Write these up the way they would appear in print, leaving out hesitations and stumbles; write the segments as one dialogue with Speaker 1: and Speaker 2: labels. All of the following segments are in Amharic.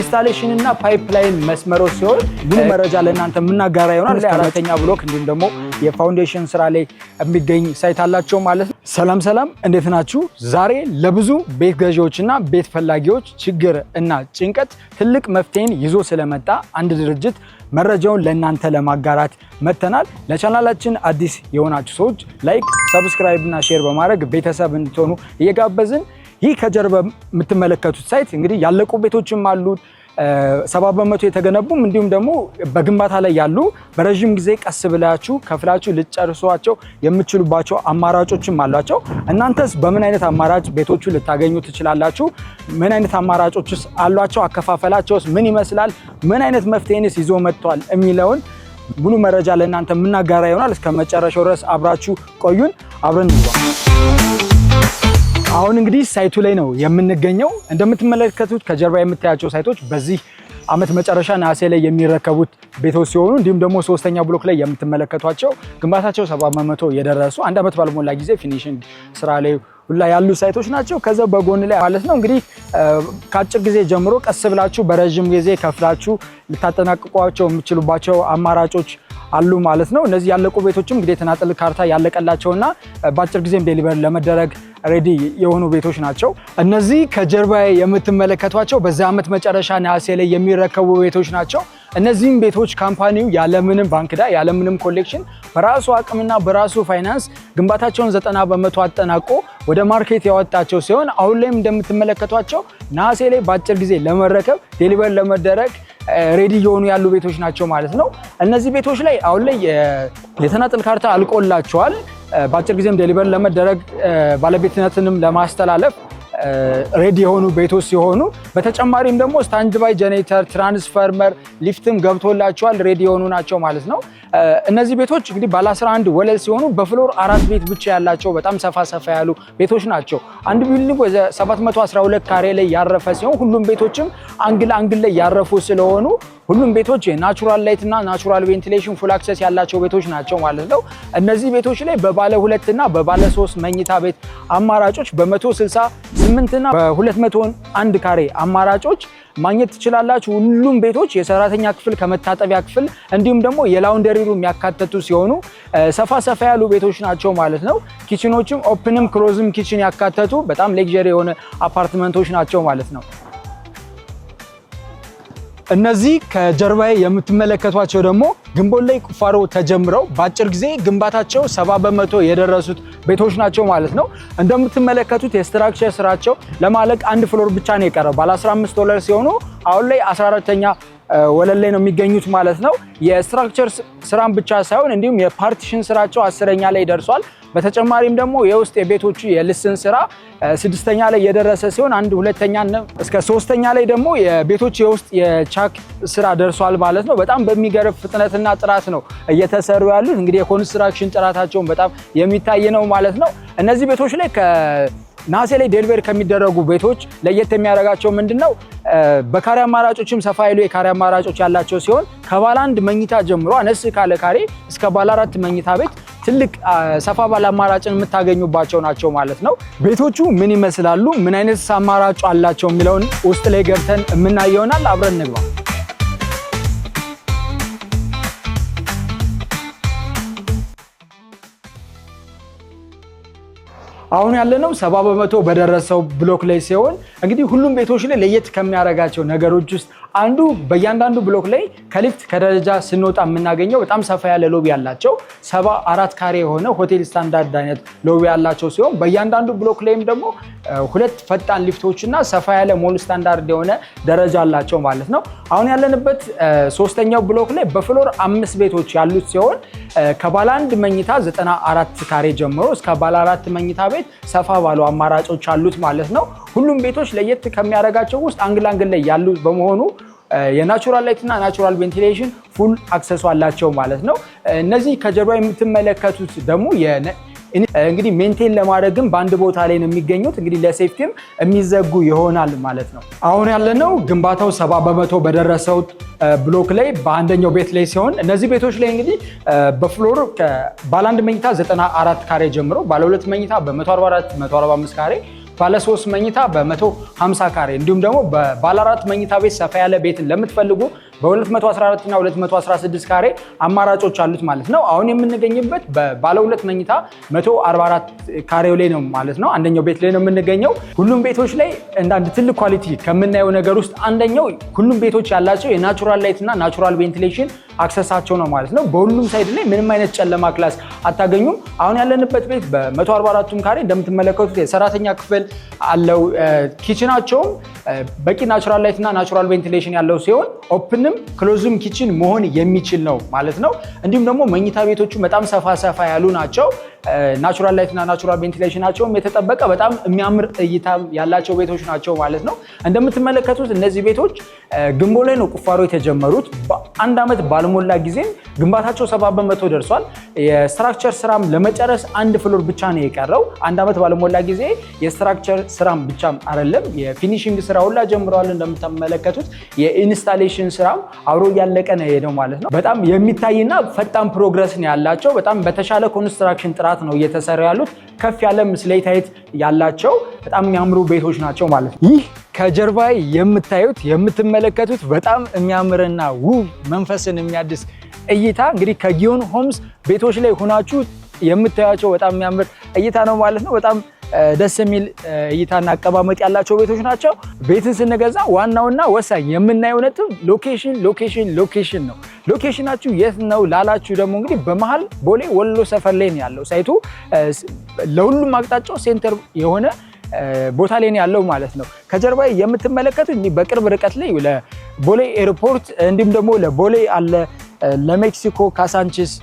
Speaker 1: Installation እና pipeline መስመሮች ሲሆን ሙሉ መረጃ ለእናንተ የምናጋራ ይሆናል። እስከ አራተኛ block እንዲሁም ደግሞ የ foundation ስራ ላይ የሚገኝ site አላቸው ማለት ነው። ሰላም ሰላም፣ እንዴት ናችሁ? ዛሬ ለብዙ ቤት ገዢዎችና ቤት ፈላጊዎች ችግር እና ጭንቀት ትልቅ መፍትሄን ይዞ ስለመጣ አንድ ድርጅት መረጃውን ለእናንተ ለማጋራት መጥተናል። ለቻናላችን አዲስ የሆናችሁ ሰዎች like፣ subscribe እና share በማድረግ ቤተሰብ እንድትሆኑ እየጋበዝን፣ ይህ ከጀርባ የምትመለከቱት site እንግዲህ ያለቁ ቤቶችም አሉት፣ 70% የተገነቡም እንዲሁም ደግሞ በግንባታ ላይ ያሉ፣ በረዥም ጊዜ ቀስ ብላችሁ ከፍላችሁ ልትጨርሷቸው የምትችሉባቸው አማራጮችም አሏቸው። እናንተስ በምን አይነት አማራጭ ቤቶቹ ልታገኙ ትችላላችሁ? ምን አይነት አማራጮችስ አሏቸው? አከፋፈላቸውስ ምን ይመስላል? ምን አይነት መፍትሄንስ ይዞ መጥቷል የሚለውን ሙሉ መረጃ ለእናንተ የምናጋራ ይሆናል። እስከ መጨረሻው ድረስ አብራችሁ ቆዩን። አብረን እንግባ። አሁን እንግዲህ site ኡ ላይ ነው የምንገኘው። እንደምትመለከቱት ከጀርባ የምታያቸው site ኦች በዚህ አመት መጨረሻ ነሐሴ ላይ የሚረከቡት ቤቶች ሲሆኑ፣ እንዲሁም ደግሞ ሶስተኛ block ላይ የምትመለከቷቸው ግንባታቸው 70% የደረሱ፣ አንድ አመት ባልሞላ ጊዜ finishing ስራ ላይ ሁላ ያሉ site ኦች ናቸው። ከዛ በጎን ላይ ማለት ነው እንግዲህ ከአጭር ጊዜ ጀምሮ ቀስ ብላችሁ በረዥም ጊዜ ከፍላችሁ ልታጠናቅቋቸው የምትችሉባቸው አማራጮች አሉ ማለት ነው። እነዚህ ያለቁ ቤቶችም እንግዲህ የተናጠል ካርታ ያለቀላቸውና በአጭር ጊዜም deliver ለመደረግ ready የሆኑ ቤቶች ናቸው። እነዚህ ከጀርባ የምትመለከቷቸው በዚህ ዓመት መጨረሻ ነሐሴ ላይ የሚረከቡ ቤቶች ናቸው። እነዚህም ቤቶች company ው ያለምንም ባንክ ዕዳ፣ ያለምንም collection፣ በራሱ አቅምና በራሱ ፋይናንስ ግንባታቸውን 90% አጠናቆ ወደ market ያወጣቸው ሲሆን፣ አሁን ላይም እንደምትመለከቷቸው ነሐሴ ላይ በአጭር ጊዜ ለመረከብ፣ deliver ለመደረግ ready እየሆኑ ያሉ ቤቶች ናቸው ማለት ነው። እነዚህ ቤቶች ላይ አሁን ላይ የተናጥል ካርታ አልቆላቸዋል። በአጭር ጊዜም deliver ለመደረግ፣ ባለቤትነትንም ለማስተላለፍ ready የሆኑ ቤቶች ሲሆኑ፣ በተጨማሪም ደግሞ standby generator፣ transformer፣ lift ም ገብቶላቸዋል፣ ready የሆኑ ናቸው ማለት ነው። እነዚህ ቤቶች እንግዲህ ባለ 11 ወለል ሲሆኑ በ floor አራት ቤት ብቻ ያላቸው በጣም ሰፋ ሰፋ ያሉ ቤቶች ናቸው። አንድ building ወደ 712 ካሬ ላይ ያረፈ ሲሆን፣ ሁሉም ቤቶችም angle angle ላይ ያረፉ ስለሆኑ ሁሉም ቤቶች የ natural light እና natural ventilation full access ያላቸው ቤቶች ናቸው ማለት ነው። እነዚህ ቤቶች ላይ በባለ ሁለት እና በባለ ሶስት መኝታ ቤት አማራጮች በ168 እና በ201 ካሬ አማራጮች ማግኘት ትችላላችሁ። ሁሉም ቤቶች የሰራተኛ ክፍል ከመታጠቢያ ክፍል እንዲሁም ደግሞ የ laundry room ያካተቱ ሲሆኑ ሰፋ ሰፋ ያሉ ቤቶች ናቸው ማለት ነው። Kitchen ኦችም open ም close ም kitchen ያካተቱ በጣም luxury የሆነ አፓርትመንቶች ናቸው ማለት ነው። እነዚህ ከጀርባዬ የምትመለከቷቸው ደግሞ ግንቦት ላይ ቁፋሮ ተጀምረው በአጭር ጊዜ ግንባታቸው 70% የደረሱት ቤቶች ናቸው ማለት ነው። እንደምትመለከቱት የ structure ስራቸው ለማለቅ አንድ floor ብቻ ነው የቀረው። ባለ 15 ወለል ሲሆኑ አሁን ላይ 14ተኛ ወለል ላይ ነው የሚገኙት ማለት ነው። የ structure ስራን ብቻ ሳይሆን እንዲሁም የ partition ስራቸው 10ኛ ላይ ደርሷል። በተጨማሪም ደግሞ የውስጥ የቤቶቹ የልስን ስራ ስድስተኛ ላይ የደረሰ ሲሆን አንድ ሁለተኛ እስከ ሶስተኛ ላይ ደግሞ የቤቶች የውስጥ የቻክ ስራ ደርሷል ማለት ነው። በጣም በሚገርም ፍጥነትና ጥራት ነው እየተሰሩ ያሉት። እንግዲህ የ construction ጥራታቸውን በጣም የሚታይ ነው ማለት ነው። እነዚህ ቤቶች ላይ ነሐሴ ላይ deliver ከሚደረጉ ቤቶች ለየት የሚያደርጋቸው ምንድን ነው? በካሬ አማራጮችም ሰፋ ያሉ የካሬ አማራጮች ያላቸው ሲሆን፣ ከባለ አንድ መኝታ ጀምሮ አነስ ካለ ካሬ እስከ ባለ አራት መኝታ ቤት ትልቅ ሰፋ ባለ አማራጭን የምታገኙባቸው ናቸው ማለት ነው። ቤቶቹ ምን ይመስላሉ፣ ምን አይነት አማራጭ አላቸው የሚለውን ውስጥ ላይ ገብተን የምናየው ይሆናል። አብረን እንግባ። አሁን ያለነው 70% በደረሰው block ላይ ሲሆን፣ እንግዲህ ሁሉም ቤቶች ላይ ለየት ከሚያደርጋቸው ነገሮች ውስጥ አንዱ በእያንዳንዱ block ላይ ከሊፍት ከደረጃ ስንወጣ የምናገኘው በጣም ሰፋ ያለ lobby ያላቸው፣ 74 ካሬ የሆነ ሆቴል ስታንዳርድ አይነት lobby ያላቸው ሲሆን፣ በእያንዳንዱ block ላይም ደግሞ ሁለት ፈጣን ሊፍቶች እና ሰፋ ያለ mall standard የሆነ ደረጃ አላቸው ማለት ነው። አሁን ያለንበት ሶስተኛው block ላይ በ floor አምስት ቤቶች ያሉት ሲሆን፣ ከባለ አንድ መኝታ 94 ካሬ ጀምሮ እስከ ባለ አራት መኝታ ቤት ሰፋ ባሉ አማራጮች አሉት ማለት ነው። ሁሉም ቤቶች ለየት ከሚያደርጋቸው ውስጥ angle angle ላይ ያሉ በመሆኑ የ natural light እና natural ventilation full access ኡ አላቸው ማለት ነው። እነዚህ ከጀርባ የምትመለከቱት ደግሞ እንግዲህ maintain ለማድረግም በአንድ ቦታ ላይ ነው የሚገኙት። እንግዲህ ለ safety ም የሚዘጉ ይሆናል ማለት ነው። አሁን ያለነው ግንባታው 70% በደረሰው block ላይ በአንደኛው ቤት ላይ ሲሆን፣ እነዚህ ቤቶች ላይ እንግዲህ በ floor ባለ አንድ መኝታ 94 ካሬ ጀምሮ ባለ ሁለት መኝታ በ144፣ 145 ካሬ፣ ባለ 3 መኝታ በ150 ካሬ እንዲሁም ደግሞ ባለ 4 መኝታ ቤት ሰፋ ያለ ቤትን ለምትፈልጉ በ214 እና 216 ካሬ አማራጮች አሉት ማለት ነው። አሁን የምንገኝበት ባለ 2 መኝታ 144 ካሬው ላይ ነው ማለት ነው። አንደኛው ቤት ላይ ነው የምንገኘው። ሁሉም ቤቶች ላይ እንደ አንድ ትልቅ quality ከምናየው ነገር ውስጥ አንደኛው ሁሉም ቤቶች ያላቸው የ natural light እና natural ventilation access ኣቸው ነው ማለት ነው። በሁሉም side ላይ ምንም አይነት ጨለማ class አታገኙም። አሁን ያለንበት ቤት በ144ቱም ካሬ እንደምትመለከቱት የሰራተኛ ክፍል አለው። Kitchen ኣቸውም በቂ natural light እና natural ventilation ያለው ሲሆን open ም close ም kitchen መሆን የሚችል ነው ማለት ነው። እንዲሁም ደግሞ መኝታ ቤቶቹ በጣም ሰፋ ሰፋ ያሉ ናቸው። Natural light እና natural ventilation ኣቸውም የተጠበቀ በጣም የሚያምር እይታ ያላቸው ቤቶች ናቸው ማለት ነው። እንደምትመለከቱት እነዚህ ቤቶች ግንቦት ላይ ነው ቁፋሮ የተጀመሩት። በአንድ ዓመት ባልሞላ ጊዜም ግንባታቸው 70% ደርሷል። የ structure ስራም ለመጨረስ አንድ floor ብቻ ነው የቀረው። አንድ ዓመት ባልሞላ ጊዜ የ structure ስራም ብቻም አይደለም፣ የ finishing ስራ ሁላ ጀምረዋል። እንደምትመለከቱት የ installation ስራም አብሮ እያለቀ ነው የሄደው ማለት ነው። በጣም የሚታይና ፈጣን progress ነው ያላቸው። በጣም በተሻለ construction ጥራት ነው እየተሰሩ ያሉት። ከፍ ያለ slate height ያላቸው በጣም የሚያምሩ ቤቶች ናቸው ማለት ነው። ይህ ከጀርባ የምታዩት የምትመለከቱት በጣም የሚያምርና ውብ መንፈስን የሚያድስ እይታ እንግዲህ ከጊዮን ሆምስ ቤቶች ላይ ሆናችሁ የምታያቸው በጣም የሚያምር እይታ ነው ማለት ነው። በጣም ደስ የሚል እይታና አቀማመጥ ያላቸው ቤቶች ናቸው። ቤትን ስንገዛ ዋናውና ወሳኝ የምናየው ነጥብ location፣ location፣ location ነው። Location ኣችሁ የት ነው ላላችሁ ደግሞ እንግዲህ በመሀል ቦሌ ወሎ ሰፈር ላይ ነው ያለው site ኡ። ለሁሉም አቅጣጫው center የሆነ ቦታ ላይ ነው ያለው ማለት ነው። ከጀርባ የምትመለከቱት እንዲህ በቅርብ ርቀት ላይ ለቦሌ ኤርፖርት እንዲሁም ደግሞ ለቦሌ አለ፣ ለሜክሲኮ ካሳንቺስ፣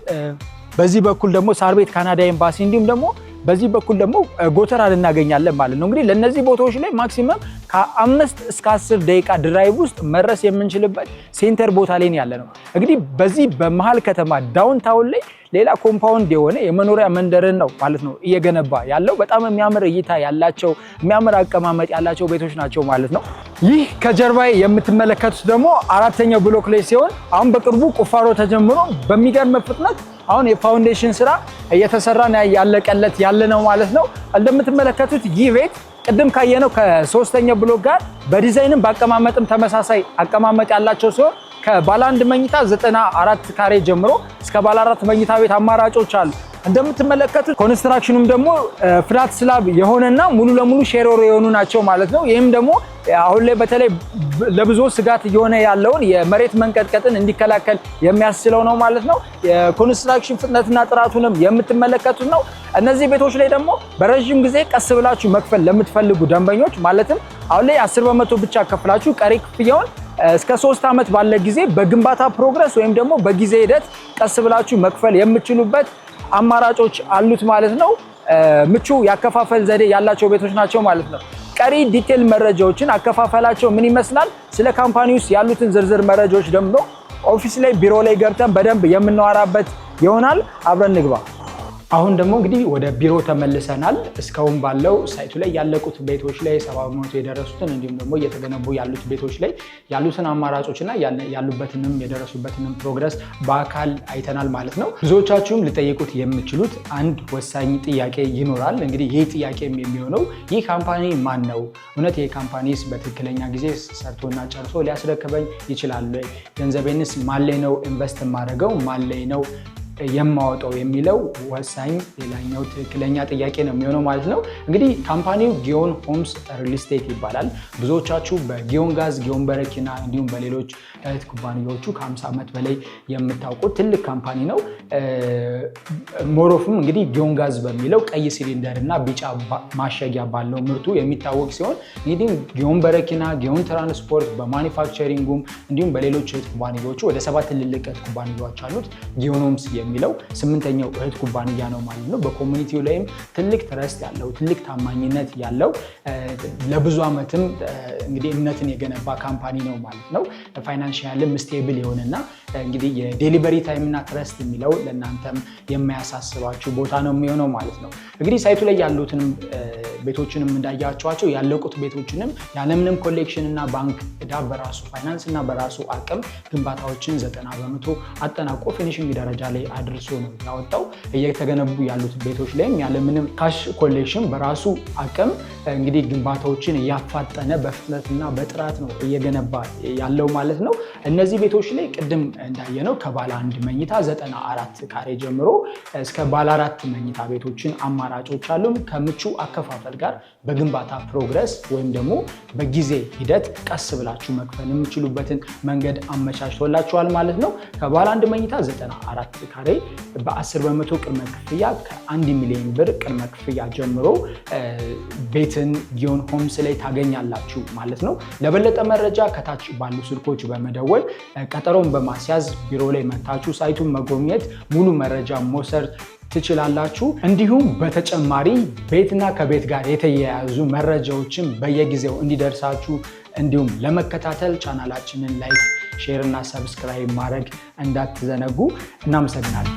Speaker 1: በዚህ በኩል ደግሞ ሳር ቤት ካናዳ ኤምባሲ እንዲሁም ደግሞ በዚህ በኩል ደግሞ ጎተራን እናገኛለን ማለት ነው። እንግዲህ ለእነዚህ ቦታዎች ላይ maximum ከ5 እስከ 10 ደቂቃ drive ውስጥ መድረስ የምንችልበት center ቦታ ላይ ያለ ነው። እንግዲህ በዚህ በመሀል ከተማ downtown ላይ ሌላ compound የሆነ የመኖሪያ መንደርን ነው ማለት ነው እየገነባ ያለው። በጣም የሚያምር እይታ ያላቸው፣ የሚያምር አቀማመጥ ያላቸው ቤቶች ናቸው ማለት ነው። ይህ ከጀርባዬ የምትመለከቱት ደግሞ አራተኛው block ላይ ሲሆን አሁን በቅርቡ ቁፋሮ ተጀምሮ በሚገርም ፍጥነት አሁን የ foundation ስራ እየተሰራ ያለቀለት ያለ ነው ማለት ነው። እንደምትመለከቱት ይህ ቤት ቅድም ካየነው ከሶስተኛው block ጋር በዲዛይንም በአቀማመጥም ተመሳሳይ አቀማመጥ ያላቸው ሲሆን ከባለ አንድ መኝታ 94 ካሬ ጀምሮ እስከ ባለ አራት መኝታ ቤት አማራጮች አሉ። እንደምትመለከቱት construction ኑም ደግሞ flat slab የሆነና ሙሉ ለሙሉ ሼሮሮ የሆኑ ናቸው ማለት ነው። ይህም ደግሞ አሁን ላይ በተለይ ለብዙ ስጋት እየሆነ ያለውን የመሬት መንቀጥቀጥን እንዲከላከል የሚያስችለው ነው ማለት ነው። የ construction ፍጥነትና ጥራቱንም የምትመለከቱት ነው። እነዚህ ቤቶች ላይ ደግሞ በረዥም ጊዜ ቀስ ብላችሁ መክፈል ለምትፈልጉ ደንበኞች፣ ማለትም አሁን ላይ 10% ብቻ ከፍላችሁ ቀሪ ክፍያውን እስከ 3 ዓመት ባለ ጊዜ በግንባታ progress ወይም ደግሞ በጊዜ ሂደት ቀስ ብላችሁ መክፈል የምትችሉበት አማራጮች አሉት ማለት ነው። ምቹ ያከፋፈል ዘዴ ያላቸው ቤቶች ናቸው ማለት ነው። ቀሪ detail መረጃዎችን፣ አከፋፈላቸው ምን ይመስላል፣ ስለ company ውስጥ ያሉትን ዝርዝር መረጃዎች ደግሞ office ላይ፣ ቢሮ ላይ ገብተን በደንብ የምናወራበት ይሆናል። አብረን እንግባ። አሁን ደግሞ እንግዲህ ወደ ቢሮ ተመልሰናል። እስካሁን ባለው site ኡ ላይ ያለቁት ቤቶች ላይ፣ 70% የደረሱትን እንዲሁም ደግሞ እየተገነቡ ያሉት ቤቶች ላይ ያሉትን አማራጮች እና ያሉበትንም የደረሱበትንም progress በአካል አይተናል ማለት ነው። ብዙዎቻችሁም ልትጠይቁት የምትችሉት አንድ ወሳኝ ጥያቄ ይኖራል። እንግዲህ ይህ ጥያቄ የሚሆነው ይህ company ማን ነው? እውነት ይህ company ስ በትክክለኛ ጊዜ ሰርቶና ጨርሶ ሊያስረክበኝ ይችላል ወይ? ገንዘቤንስ ማን ላይ ነው invest የማደርገው? ማን ላይ ነው የማወጣው የሚለው ወሳኝ ሌላኛው ትክክለኛ ጥያቄ ነው የሚሆነው ማለት ነው። እንግዲህ company ው ጊዮን ሆምስ ሪል ስቴት ይባላል። ብዙዎቻችሁ በጊዮን ጋዝ፣ ጊዮን በረኪና እንዲሁም በሌሎች እህት ኩባንያዎቹ ከ50 ዓመት በላይ የምታውቁት ትልቅ company ነው። More of ም እንግዲህ ጊዮን ጋዝ በሚለው ቀይ ሲሊንደር እና ቢጫ ማሸጊያ ባለው ምርቱ የሚታወቅ ሲሆን እንግዲህ ጊዮን በረኪና፣ ጊዮን ትራንስፖርት በ manufacturing ኡም እንዲሁም በሌሎች እህት ኩባንያዎቹ ወደ ሰባት ትልልቅ እህት ኩባንያዎች አሉት። ጊዮን ሆምስ የሚለው ስምንተኛው እህት ኩባንያ ነው ማለት ነው። በ community ው ላይም ትልቅ trust ያለው፣ ትልቅ ታማኝነት ያለው፣ ለብዙ ዓመትም እንግዲህ እምነትን የገነባ company ነው ማለት ነው። Financial ም stable የሆነና እንግዲህ የ delivery time እና trust የሚለው ለእናንተም የማያሳስባችሁ ቦታ ነው የሚሆነው ማለት ነው። እንግዲህ site ኡ ላይ ያሉትንም ቤቶችንም እንዳያችኋቸው ያለቁት ቤቶችንም ያለምንም collection እና ባንክ ዕዳ በራሱ ፋይናንስ እና በራሱ አቅም ግንባታዎችን 90% አጠናቆ finishing ደረጃ ላይ አድርሶ ነው ያወጣው። እየተገነቡ ያሉት ቤቶች ላይም ያለምንም cash collection በራሱ አቅም እንግዲህ ግንባታዎችን እያፋጠነ በፍጥነትና በጥራት ነው እየገነባ ያለው ማለት ነው። እነዚህ ቤቶች ላይ ቅድም እንዳየነው ከባለ አንድ መኝታ 94 ካሬ ጀምሮ እስከ ባለ አራት መኝታ ቤቶችን አማራጮች አሉ። ከምቹ አከፋፈል ጋር በግንባታ progress ወይም ደግሞ በጊዜ ሂደት ቀስ ብላችሁ መክፈል የምትችሉበትን መንገድ አመቻችቶላችኋል ማለት ነው። ከባለ አንድ መኝታ 94 ካሬ በ10% ቅድመ ክፍያ ከ1 ሚሊዮን ብር ቅድመ ክፍያ ጀምሮ ቤትን ጊዮን ሆምስ ላይ ታገኛላችሁ ማለት ነው። ለበለጠ መረጃ ከታች ባሉ ስልኮች በመደወል ቀጠሮን በማስያዝ ቢሮ ላይ መጥታችሁ site ኡን መጎብኘት ሙሉ መረጃ መውሰድ ትችላላችሁ። እንዲሁም በተጨማሪ ቤትና ከቤት ጋር የተያያዙ መረጃዎችን በየጊዜው እንዲደርሳችሁ እንዲሁም ለመከታተል ቻናላችንን like፣ share እና subscribe ማድረግ እንዳትዘነጉ። እናመሰግናለን።